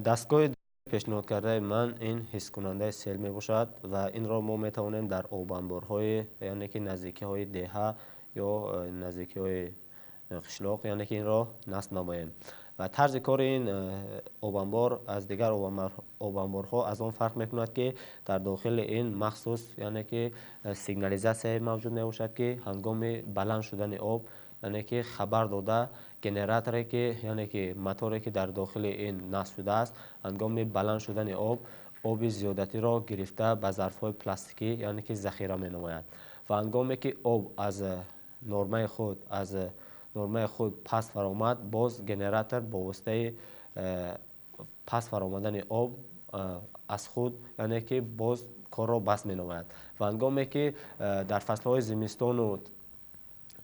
Дастгоҳи пешниҳодкардаи ман ин ҳиссикунандаи сел мебошад ва инро мо метавонем дар обанборҳои, яъне ки наздикиҳои деҳа ё наздикиҳои қишлоқ, яъне ки инро насб намоем. Ва тарзи кори ин обанбор аз дигар обанборҳо аз он фарқ мекунад, ки дар дохили ин махсус, яъне ки сигнализатсияе мавҷуд мебошад, ки ҳангоми баланд шудани об, яъне ки хабар дода генераторе ки, яъне ки моторе ки дар дохили ин насб шудааст, ҳангоми баланд шудани об, оби зиёдатиро гирифта ба зарфҳои пластикӣ, яъне ки захира менамояд. Ва ҳангоме ки об аз нормаи худ паст фаромад, боз генератор бо воситаи паст фаромадани об аз худ, яъне ки боз корро бас менамояд. Ва ҳангоме ки дар фаслҳои зимистону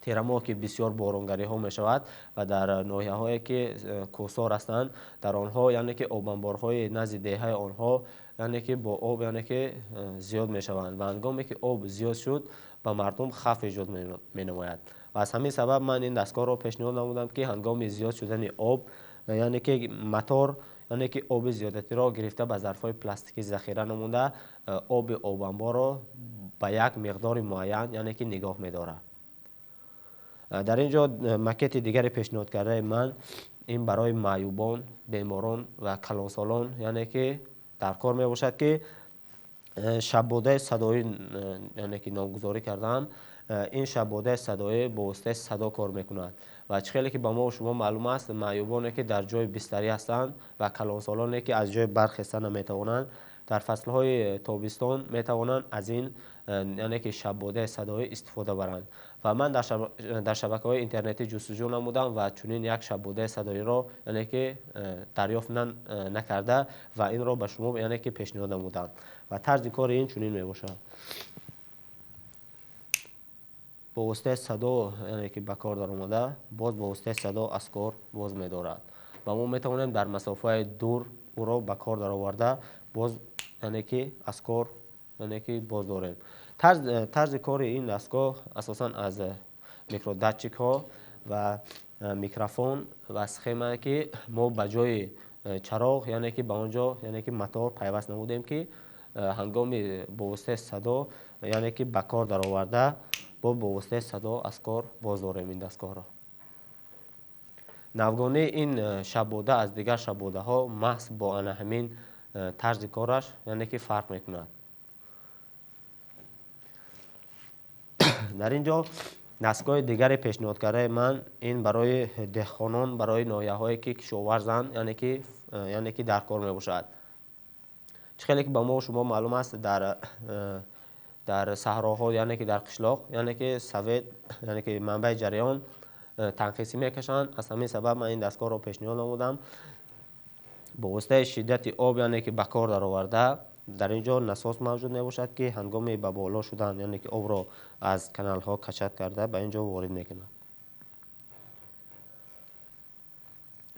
тирамоҳ ки бисёр боронгариҳо мешавад ва дар ноҳияҳое ки кӯҳсор ҳастанд, дар онҳо, яъне ки обанборҳои назди деҳаи онҳо, яъне ки бо об, яъне ки зиёд мешаванд. Ва ҳангоме ки об зиёд шуд, ба мардум хавф эҷод менамояд. Ва аз ҳамин сабаб ман ин дастгоҳро пешниҳод намудам, ки ҳангоми зиёд шудани об, яъне ки мотор, яъне ки оби зиёдатиро гирифта ба зарфҳои пластикӣ захира намуда, оби обанборро ба як миқдори муайян, яъне ки нигоҳ медорад. Дар ин ҷо макети дигаре пешниҳодкардаи ман ин барои маъюбон, беморон ва калонсолон, яъне ки дар кор мебошад, ки шаббодаи садоӣ, яъне ки номгузорӣ кардаам. Ин шаббодаи садоӣ бо воситаи садо кор мекунад ва чӣ хеле ки ба мо шумо маълум аст, маъюбоне ки дар ҷои бистарӣ ҳастанд ва калонсолоне ки аз ҷои бархеста наметавонанд, дар фаслҳои тобистон метавонанд аз ин, яъне ки шаббодаи садоӣ истифода баранд. Ва ман дар шабакаҳои интернетӣ ҷустуҷӯ намудам ва чунин як шаббодаи садоиро, яъне ки дарёфт накарда ва инро ба шумо, яъне ки пешниҳод намудам. Ва тарзи кори ин чунин мебошад. Бо воситаи садо, яъне ки ба кор даромада, боз бо воситаи садо аз кор боз медорад. Ва мо метавонем дар масофаи дур ӯро ба кор дароварда, боз, яъне ки аз кор, яъне ки боз дорем. Тарзи кори ин дастгоҳ асосан аз микродатчикҳо ва микрофон ва схемае ки мо ба ҷои чароғ, яъне ки ба он ҷо, яъне ки мотор пайваст намудем, ки ҳангоми бо воситаи садо, яъне ки ба кор дароварда, бо воситаи садо аз кор боз дорем ин дастгоҳро. Навгонии ин шаббода аз дигар шаббодаҳо маҳз бо ана ҳамин тарзи кораш, яъне ки фарқ мекунад. Дар ин ҷо дастгоҳи дигаре пешниҳодкардаи ман ин барои деҳқонон, барои ноҳияҳое ки кишоварзанд, яъне ки дар кор мебошад. Чӣ хеле ки ба мо шумо маълум аст, дар саҳроҳо, яъне ки дар қишлоқ, яъне ки совет, яъне ки манбаи ҷараён танқисӣ мекашанд. Аз ҳамин сабаб ман ин дастгоҳро пешниҳод намудам. Бо воситаи шиддати об, яъне ки ба кор дароварда, дар ин ҷо насос мавҷуд мебошад, ки ҳангоми ба боло шудан, яъне ки обро аз каналҳо качат карда ба ин ҷо ворид мекунад.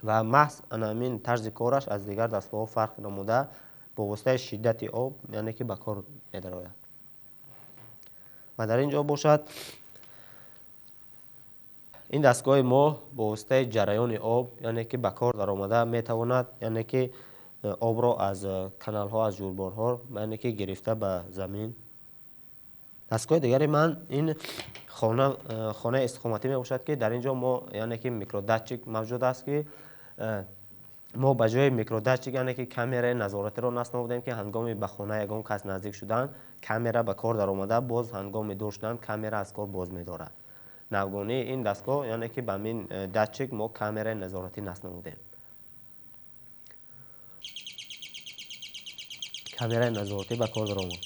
Ва маҳз ана ҳамин тарзи кораш аз дигар дастгоҳҳо фарқ намуда, бо воситаи шиддати об, яъне ки ба кор медарояд. Ва дар ин ҷо бошад ин дастгоҳи мо бо воситаи ҷараёни об, яъне ки ба кор даромада метавонад, яъне ки обро аз каналҳо, аз ҷӯйборҳо, яъне ки гирифта ба замин. Дастгоҳи дигари ман ин хонаи истиқоматӣ мебошад, ки дар ин ҷо мо, яъне ки микродатчик мавҷуд аст, ки мо ба ҷои микродатчик, яъне ки камераи назоратиро насб намудем, ки ҳангоми ба хона ягон кас наздик шудан камера ба кор даромада, боз ҳангоми дур шудан камера аз кор боз медорад. Навгонии ин дастгоҳ, яъне ки ба ҳамин датчик мо камераи назоратӣ насб намудем. Камераи назоратӣ ба кор даромад.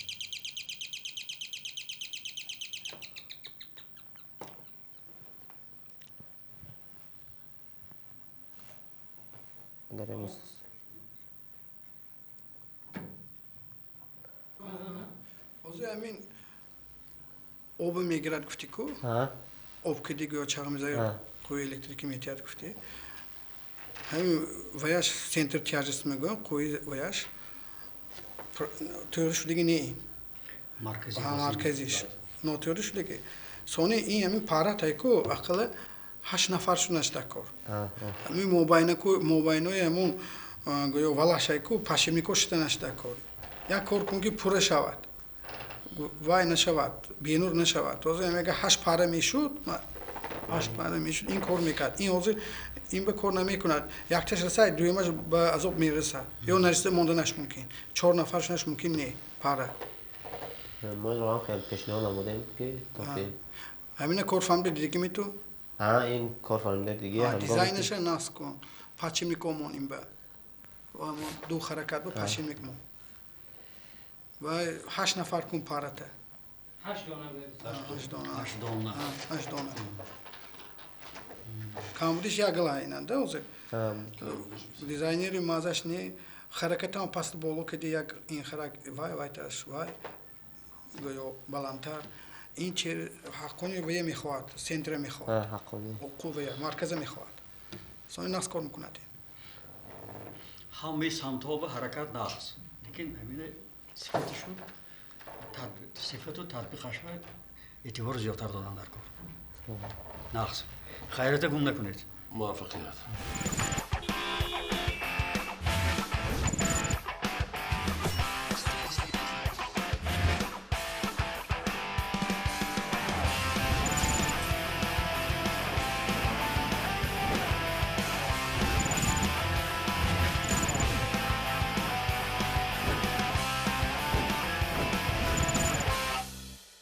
Ҳозир ҳамин оба мегирад гуфтӣ ку? Об ки дигӯ чағ меза қувваи электрикӣ метиҳад гуфтӣ. Ҳамин ваяш центр тяжесть мегӯям, қувваи ваяш тӯри шудагӣ не. Марказиш нотӯри шудагӣ. Сони ин ҳамин пара тайку ақалла 8 нафар шунаш дар кор. Ҳамин мобайнаку мобайнои ҳамон Гӯё валашайку подшипникҳо шида нашида кор. Як кор кун, ки пурра шавад, вай нашавад, бенур нашавад. Ҳозир мега, ҳашт пара мешуд, ҳашт пара мешуд, ин кор мекард. Ин ҳозир ин ба кор намекунад. Якташ расад, дуюмаш ба азоб мерасад ё нарасида монданаш мумкин, чор нафар шунаш мумкин, не пара. Мо инро ҳам хеле пешниҳод намудем, ки то ки Ҳамина кор фаҳмида дидагими ту? Ҳа, ин кор фаҳмида диги. Дизайнаша насб кун, подшипникомон ин ба ду ҳаракат ба подшипник мон ва ҳашт нафар кун парата. Ҳашт дона. Ҳашт дона. Ҳашт дона. Ҳашт дона. Камбудиш як гала инанда ҳозир дизайнери мазаш не, ҳаракатам паст боло кади, як ин харак вай вайташ вай гӯё баландтар. Ин чер ҳаққони вая мехоҳад, центра мехоҳад. Ҳаққони. Қуввая марказа мехоҳад, сони нақс кор мекунад ин. Ҳамаи самтҳо ба ҳаракат нақс, лекин ҳамина сифатишу сифату татбиқашба эътибори зиёдтар додан дар кор. Нақс хайрата гум накунед. Муваффақият.